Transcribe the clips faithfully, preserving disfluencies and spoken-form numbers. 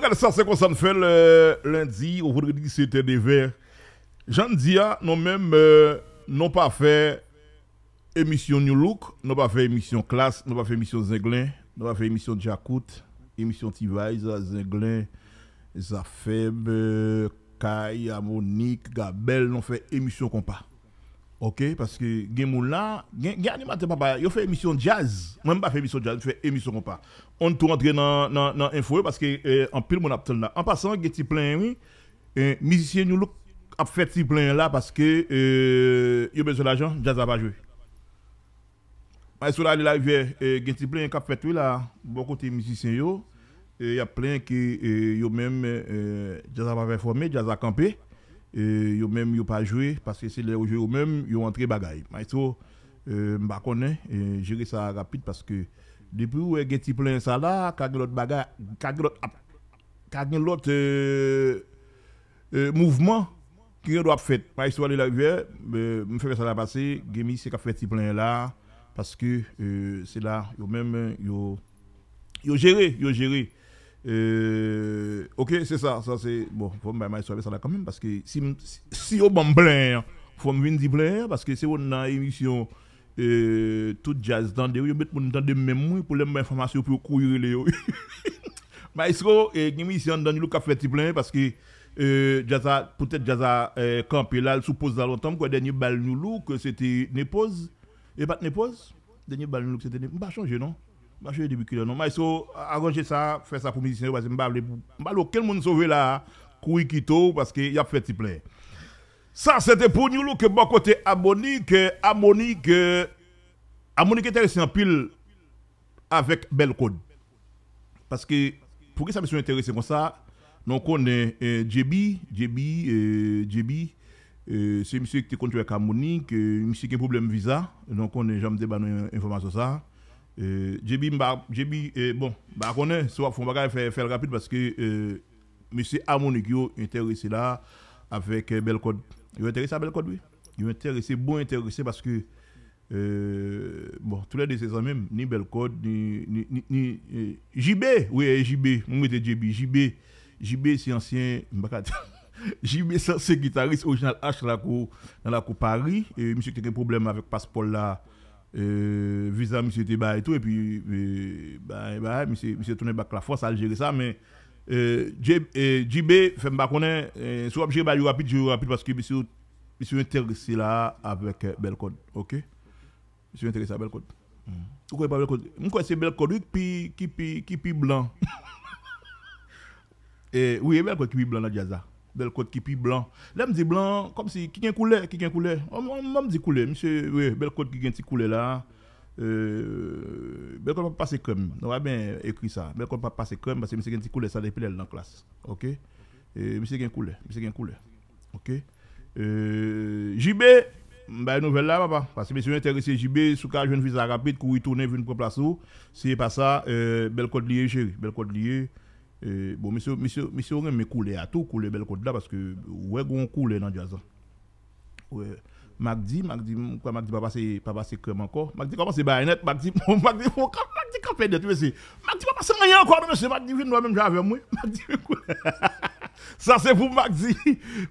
Gade sa, se konsa n fè l, euh, lendi ou vandredi, se tè de vè. Jan n di a, nou menm, euh, nou pa fè emisyon New Look, nou pa fè emisyon Klas, nou pa fè emisyon Zenglen, nou pa fè emisyon Djakout, emisyon T-Vice, Zenglen, Zafèm, euh, Kay, Amonik, Gabèl, nou fè emisyon konpa. Ok, paske gen moun la, gen, gen animatè papa, yo fè emisyon djaz. Mwen, m pa fè emisyon djaz, m fè emisyon konpa. On tou antre nan, nan, nan enfo yo, paske, eh, anpil moun ap tann la. An pasan, gen ti plenyen, wi. Eh, mizisyen New Look ap fè ti plenyen la, paske, eh, yo bezwen lajan, djaz la pa jwe. Maestro Dany Larivière, eh, gen ti plenyen k ap fèt, wi, la, bò kote mizisyen yo. Eh, y ap plenyen ke, eh, yo menm, eh, djaz la pa pèfòme, djaz la kanpe. Eh, yo menm, yo pa jwe, paske se lè yo jwe yo menm, yo antre bagay. Maestro, eh, m pa konnen, eh, jere sa rapid, paske depi ou wè gen ti plenyen sa la, ka gen lòt bagay, ka gen lòt ap, ka gen lòt, eh, eh, mouvman ki gen dwa ap fèt. Maestro Dany Larivière, eh, m fè mesaj la pase, gen mizisyen k ap fè ti plenyen la, paske, eh, se la, yo menm, yo, yo jere, yo jere. Eh, ok, se sa, sa se, bon, fò m bay Maestro mesaj la kanmenm, paske si m, si, si yo ban m plenyen an, fò m vin di plenyen an, paske se yo nan emisyon, eh, tout djaz tande, yo met moun tande m menm, wi, pou lè m bay enfòmasyon pou yo kouri rele yo. Maestro, eh, gen mizisyen anndan New Look k ap fè ti plenyen, paske, eh, djaz la, poutèt djaz la, eh, kanpe la, l sou poz la lontan, m kwè dènye bal New Look, se te Nepoz, e pa t Nepoz? Dènye bal New Look, se te Nepoz, m pa chonje non. M pa chonje depi kilè non. Maestro, aranje sa, fè sa pou mizisyen yo, paske m pa vle pou, m pa vle okenn moun sove la, kouri kite w, paske y ap fè ti plenyen. Sa, se te pou New Look, bò kote Amonik, Amonik, Amonik enterese anpil avèk Bèl Kòd. Paske, poukisa misye enterese konsa? Nou konnen, eh, J B, J B, eh, J B, eh, se misye ki te konn jwe ak Amonik, eh, misye gen pwoblèm viza. Nou konnen jan m te ba nou enfòmasyon sa. Eh, J B, m pa, J B, eh, bon, m pa konnen si w ap fè yon bagay, fè, fè l rapid paske, eh, mesye Amonik yo enterese la avèk, eh, Bèl Kòd. Yo enterese a Bèl Kòd, wi. Yo enterese, bon enterese paske, eh, bon, toulède se zanmi m, ni Bèl Kòd, ni, ni, ni, ni, eh, J B, wi, eh, J B, m rete J B, J B, J B se ansyen, m pa ka di, J B se ansyen gitaris orijinal H lakou, nan lakou Pari, e misye ki te gen pwoblèm avèk paspò l la, eh, viza misye te bay tou, epi, eh, bay, bay, misye, misye tounen bak Lafrans, al jere sa, men, eh, J-, eh, J B, fè m pa konnen, eh, si w ap jere bagay yo rapid, jere yo rapid, paske misye, misye enterese la avèk, eh, Bèl Kòd, ok? Misye enterese a Bèl Kòd. Ou kwè pa Bèl Kòd? M kwè se Bèl Kòd, wi, ki pi, ki pi, ki pi blan. Eh, wi, e Bèl Kòd ki pi blan nan djaz la. Bèl Kòd ki pi blan. Lè m di blan, kòmsi, ki gen koulè, ki gen koulè. An, an, an m di koulè, misye, wi, Bèl Kòd ki gen ti koulè la. Eh, Bèl Kòd p ap pase krèm. Nou va byen ekri sa. Bèl Kòd p ap pase krèm, paske misye gen ti koulè sa depi lè l nan Klas. Ok? Eh, misye gen koulè, misye gen koulè. Ok? Eh, J B, m bay nouvèl la, papa. Paske mesye yo enterese J B, si w ka jwenn viza rapid, kouri tounen, vin pran plas ou. Si e pa sa, eh, Bèl Kòd li ye, cheri. Bèl Kòd li ye. Eh, bon, mesye, mesye, mesye yo renmen koulè a tou, koulè Bèl Kòd la, paske ou wè gon koulè nan djaz la. Wè. Magdi, Magdi, m kwè Magdi pa pase, pa pase krèm ankò. Magdi kòmanse bay nèt, Magdi, Magdi, Magdi kanpe nèt, mesye. Magdi pa pase anyen ankò, non, mesye. Magdi vin nwa menm jan avè m, wi. Magdi vin koulè. Sa se pou Magdi.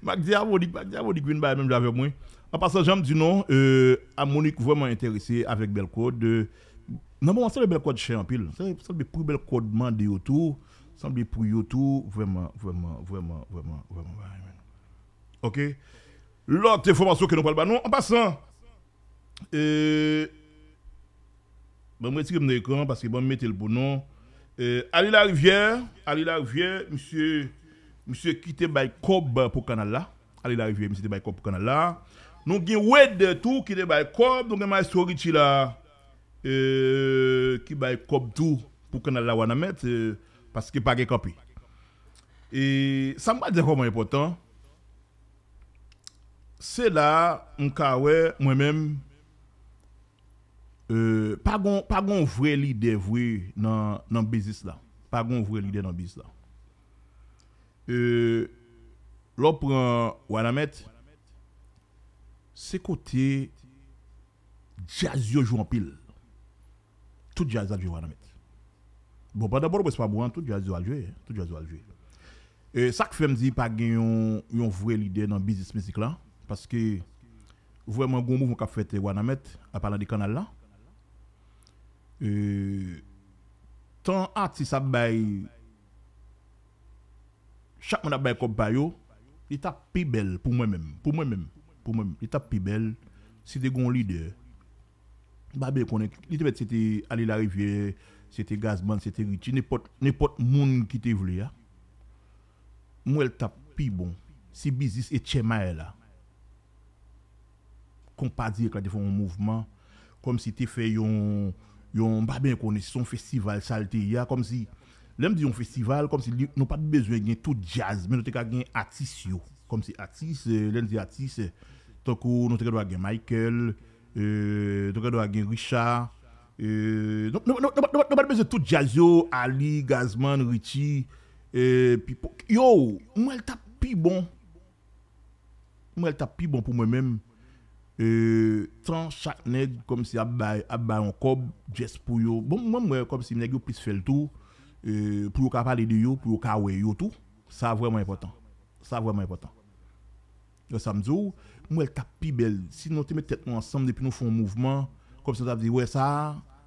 Magdi Amonik, Magdi Amonik vin bay menm jan avè m, wi. An pasan, jan m di nou, eh, Amonik vrèman enterese avèk Bèl Kòd. Eh, nan moman, sanble Bèl Kòd chè anpil. Sanble, sanble pri Bèl Kòd mande yo tou. Sanble pri yo tou. Vrèman, vrèman, vrèman, vrèman, vrèman, vrèman. Ok? Lòt enfòmasyon ke nou pral ba nou. An pasan, eh, Ban m retire m nan ekran an, paske ban m mete l pou nou. Eh, Ali Larivière, Ali Larivière, misye, misye ki te bay kòb pou kanal la. Ali Larivière, misye te bay kòb pou kanal la. Nou gen Wade tou ki te bay kòb, nou gen Maestro Richie la, eh, ki bay kòb tou pou kanal la Wanament, eh, paske pa gen kanpe. E sa m pral di ankò enpòtan, se la m ka wè mwen menm, eh, pa gon, pa gon vrè lidè vre nan, nan biznis la. Pa gon vrè lidè nan biznis la. Eh, lè w pran Wanament, se kote djaz yo jwe anpil. Tout djaz ap jwe Wanament. Bon, pandan Pòtoprens pa bon an, tout djaz yo al jwe. Tout djaz yo al jwe. E sa k fè m di pa gen yon, yon vrè lidè nan biznis mizik la, paske vrèman gen yon mouvman k ap fèt Wanament, an palan de Kannal la. E tan atis ap bay, chak moun ap bay kòb pa yo, li t ap pi bèl pou mwen menm, pou mwen menm, pou mwen menm, li t ap pi bèl si te gen yon lidè. M pa byen konnen, li te mèt se te Ali Larivière, se te Gazman, se te Richie, nenpòt, nenpòt moun ki te vle a. M wè l t ap pi bon si biznis e Tchèmayè la, Konpa Dirèk la te fè yon mouvman, kòmsi te fè yon, yon, m pa byen konnen si se yon festival sa l te ye a, kòmsi, lè m di yon festival, kòmsi li, nou pa t bezwen gen tout djaz, men nou te ka gen atis yo. Kòmsi atis, eh, lè n di atis, eh, tankou nou te gen dwa gen Michael, eh, nou te gen dwa gen Richard, eh, nou, nou, nou, nou, nou, nou pa t bezwen tout djaz yo, Ali, Gazman, Richie, eh, Pipo. Yo, m wè l t ap pi bon. M wè l t ap pi bon pou mwen menm. Eh, tan chak nèg kòmsi ap bay, ap bay yon kòb, just pou yo. Bon, mwen, m wè kòmsi nèg yo plis fè l tou, eh, pou yo ka pale de yo, pou yo ka wè yo tou. Sa vrèman enpòtan. Sa vrèman enpòtan. Wè sa m di w, m wè l t ap pi bèl si nou te met tèt nou ansanm epi nou fè yon mouvman, kòmsi nou t ap di, wè sa,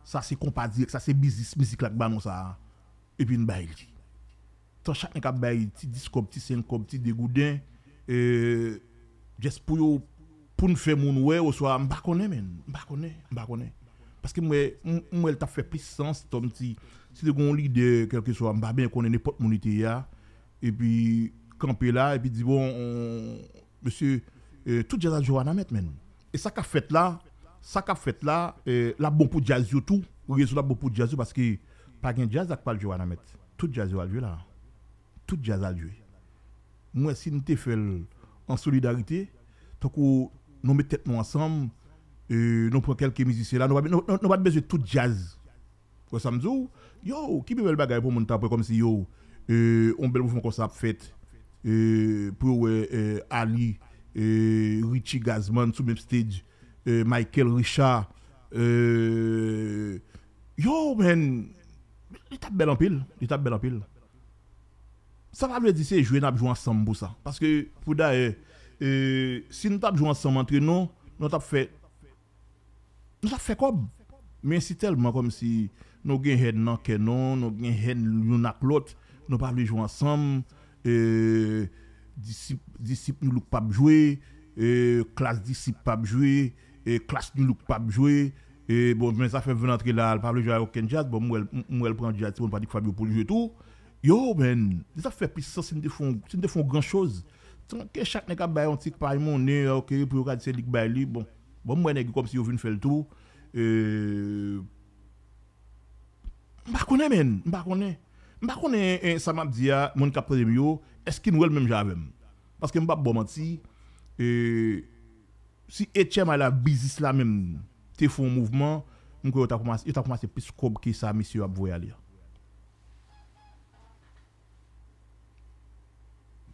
sa se Konpa Dirèk, sa se biznis mizik la k ba nou sa. Epi n bay li. Tan chak nèg ap bay ti dis kòb, ti senk kòb, ti de gouden, eh, just pou yo, pou n fè moun wè, oswa m pa konnen, menn, m pa konnen, m pa konnen. Paske m wè, m, m wè l t ap fè plis sans, kòmsi, si te gen yon lidè, kèlkeswa, m pa byen konnen nenpòt moun li te ye a, epi kanpe la, epi di, bon, on, mesye, eh, tout djaz al jwe Wanament, menn. E sa k ap fèt la, sa k ap fèt la, eh, l ap bon pou djaz yo tou, rezon l ap bon pou djaz yo, paske pa gen djaz la k pral jwe Wanament. Tout djaz yo al jwe la. Tout djaz al jwe. M wè si n te fè l an solidarite, tankou nou met tèt nou ansanm, eh, nou pran kèlke mizisyen la, nou pa, nou, nou, nou pa t bezwen tout djaz. Wè sa m di w? Yo, ki pi bèl bagay pou moun ta pran kòmsi yo, eh, yon bèl mouvman konsa ap fèt, eh, pou yo wè, eh, Ali, eh, Richie Gazman sou menm stage, eh, Michael Richard, eh, yo, menn, li t ap bèl anpil, li t ap bèl anpil. Sa pa vle di se jwe n ap jwe ansanm pou sa. Paske, pou dayè, eh, si n t ap jwe ansanm antre nou, nou t ap fè, nou t ap fè kòb. Men si tèlman kòmsi nou gen hèn nan kè nou, nou gen hèn youn ak lòt, nou pa vle jwe ansanm, eh, disip, disip New Look p ap jwe, eh, klas disip p ap jwe, eh, klas New Look p ap jwe, eh, bon, men zafè vin antre la, l pa vle jwe ak okenn djaz, bon, m wè l, m, m wè l pran djaz Simon Patrick Fabio pou l jwe tou. Yo, menn, li t ap fè plis sans si n te fè yon, si n te fè yon gran choz. Tanke chak nèg ap bay yon ti pay monnen, ok, pou yo ka di se li k bay li, bon. Bon, m wè nèg yo kòmsi yo vin fè l tou. Eh, m pa konnen, menn, m pa konnen. M pa konnen, eh, sa m ap di a, moun k ap tande m yo, èske n wè l menm jan avè m? Paske m p ap ba w manti, eh, si H M I la, biznis la menm, te fè yon mouvman, m kwè yo t ap ranmase, yo t ap ranmase plis kòb ke sa mesye yo ap voye ale a.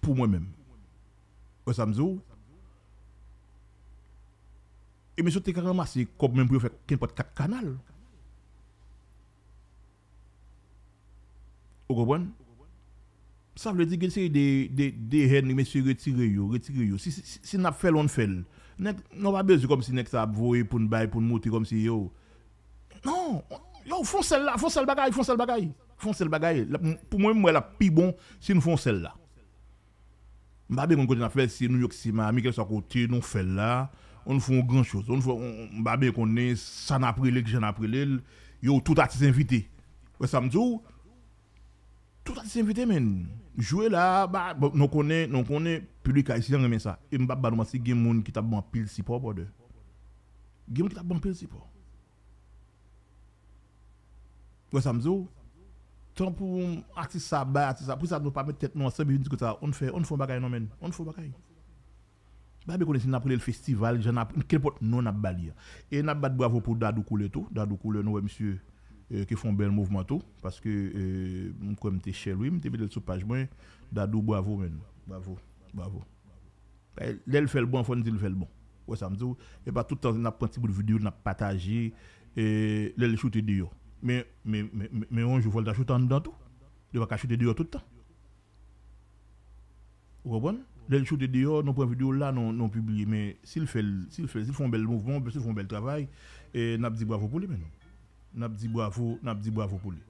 Pou mwen menm. Wè sa m di w? E mesye yo te ka ranmase kòb menm pou yo fè kenpòt kat kanal. Ou konprann? Sa vle di gen seri de, de, de hèn mesye retire yo, retire yo. Si, si, si, si n ap fè l, ann fè l. Nèg, nou pa bezwen kòmsi nèg sa ap voye pou n bay, pou n montre kòmsi yo. Non, yo, fè yon sèl la, fè yon sèl bagay, fè yon sèl bagay. Fè yon sèl bagay. La, m, pou mwen, m wè l ap pi bon si n fè yon sèl la. M pa byen konn kote n ap fè l, si New York, si Miami, kèlkeswa kote nou fè l la, ann fè yon gran choz. Ann fè, on, on, m pa byen konnen sa n ap rele l, kijan n ap rele l. Yo, tout atis envite. Wè sa m di w? Tout atis envite, menn. Jwe la, ba, bon, nou konnen, nou konnen, piblik ayisyen an renmen sa. E m p ap ba nou manti, gen moun ki t ap ban anpil sipò, brother. Gen moun ki t ap ban anpil sipò. Wè sa m di w? Tan pou atis sa bay, atis sa, pou sa nou pa met tèt nou ansanm, epi n di konsa, ann fè, ann fè yon bagay non, menn. Ann fè yon bagay. Ba byen konnen si n ap rele l festival, jan n ap, kenpòt non n ap ba li a. E n ap bat bravo pou Dadou Koulè tou. Dadou Koulè, nou wè misye, eh, ki fè yon bèl mouvman tou. Paske, eh, m kwè m te share l, wi, m te mete l sou paj mwen. Dadou, bravo, menn. Bravo. Bravo. Lè l fè l bon, fò n di l fè l bon. Wè sa m di w? E pa tout tan n ap pran ti bout videyo, n ap pataje, e lè l choute deyò. Men, men, men, men, men yon jou, fò l ta choute anndan tou. Li pa ka choute deyò tout tan. Ou konprann? Lè l choute deyò, nou pran videyo la, nou, nou pibliye. Men si l fè l, si l fè, si l fè yon bèl mouvman, si l fè yon bèl travay, e, n ap di bravo pou li, men. N ap di bravo, n ap di bravo pou li.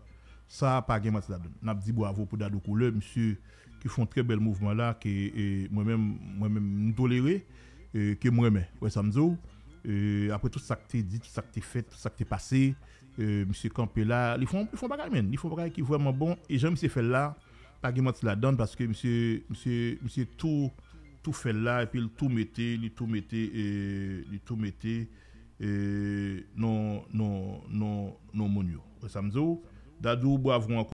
Sa pa gen manti ladan. N ap di bravo pou Dadou Koulè, misye ki fè yon trè bèl mouvman la, ke, e, mwen menm, mwen menm, m tolere, e, ke m renmen. Wè sa m di w? E, apre tout sa k te di, tout sa k te fèt, tout sa k te pase, e, misye kanpe la, li fè yon, li fè yon bagay, men. Li fè yon bagay ki vrèman bon, e jan misye fè l la, pa gen manti ladan, paske misye, misye, misye tou, tou fè l la, epi l tou mete, li tou mete, e, li tou mete, e, non, non, non, non moun yo. Wè sa m di w? Dadou, bravo ankò.